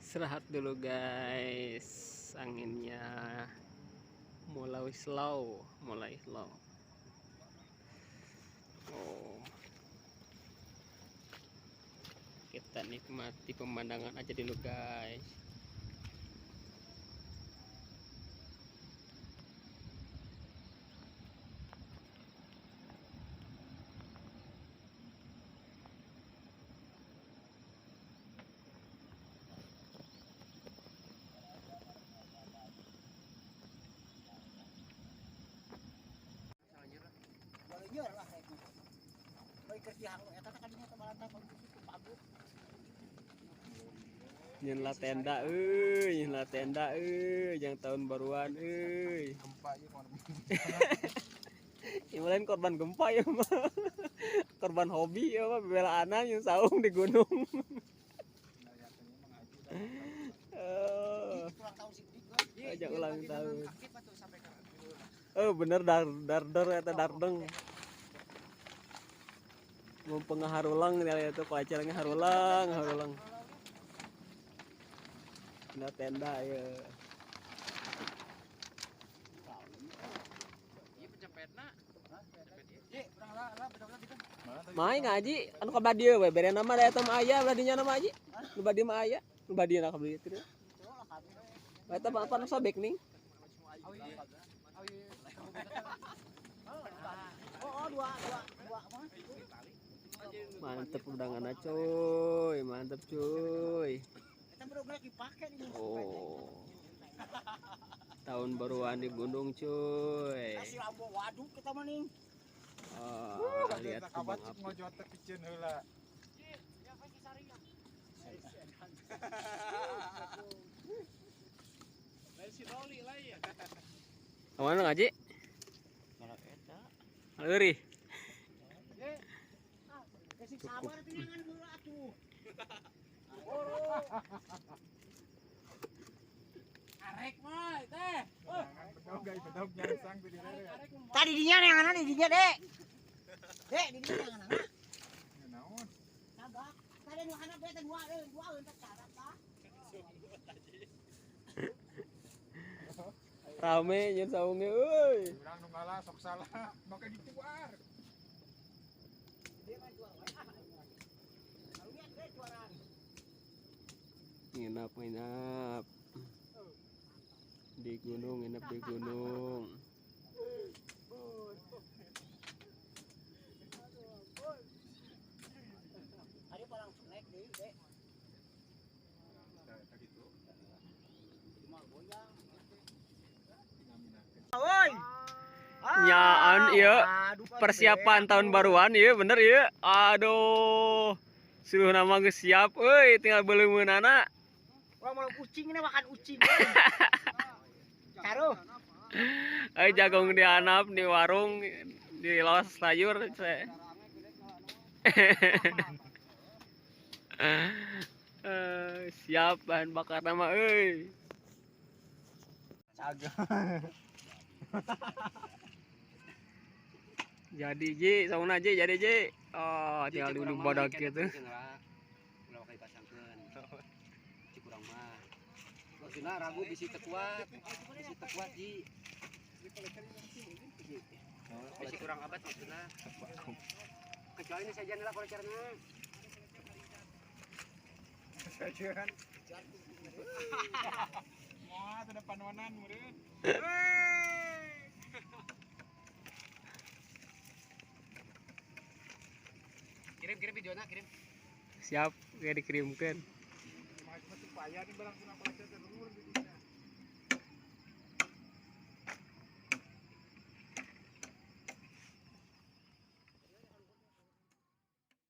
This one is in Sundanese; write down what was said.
Istirahat dulu guys, anginnya mulai slow, mulai slow. Oh, kita nikmati pemandangan aja dulu guys. Nyelah tenda euy, nyelah tenda euy, yang tahun baruan euy. Gempa ieu korban. Ieu lain korban gempa ya mah. Korban hobi ya mah bebelaanan yang saung di gunung. Ajak ulang tahun. Oh bener dar dar dar eta dardeng. Mumpung harulang itu pacarnya harulang harulang. Nah, tenda ya. Main ngaji anu ka badieu we bere nama da eta mah aya badinya nama aji. Nu badieu mah aya, nu badieu na ka badieu teh. Eta mah apa nu sobek ning? Mantep undanganna cuy, mantep cuy. Oh, tahun baruan di gunung cuy. Oh, lihat kembang api. Kemana ngaji? Luri. Cukup. Tadi dinya yang ana di dinya, Dek. Dek, di dinya yang ana. Naon? Sabar. Tadi nu handap teh dua dua entek cara tah. Rame nyen saungnya euy. Urang nu ngalah sok salah, make dituar. Nginap nginap di gunung, nginap di gunung. Nyaan iya persiapan tahun baruan iya bener iya. Aduh, suruh nama geus siap euy, tinggal beuleumeunana. Urang mau ucing ini makan ucing. Taruh. Euy jagung dianap di warung di los sayur. Siap bahan bakar nama euy. Jadi Ji, sauna Ji, jadi Ji. Oh, tinggal duduk badak gitu. Maksudna ragu bisi teu kuat Ji. Bisi kurang abad maksudna. Kecuali ini sajian lah kolecerna. Sajian. Moal teu panonan meureun. Kirim videona kirim. Siap, kayak dikirimkan.